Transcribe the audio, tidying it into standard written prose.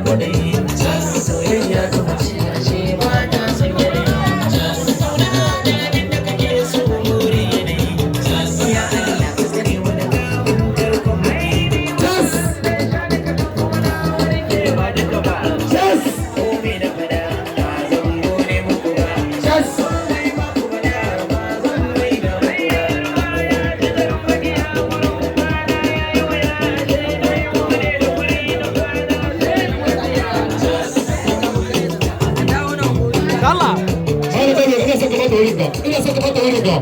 Kwaɗayi. Soyayya zuma ce, ashe ba ta son yanayi. Kauna da abin da kake so burin yanayi. Ya Allah, ka tsare mu da kamun tarkon maƙiyi. Cas! Ba duka ba. Cas! Komai na faɗa ba zan gode muku ba. Cas! Komai ba ku faɗa ba zan raina muku ba. Malam Bello, ina son ka bata wurin ka. Ina son ka bata wurin ka.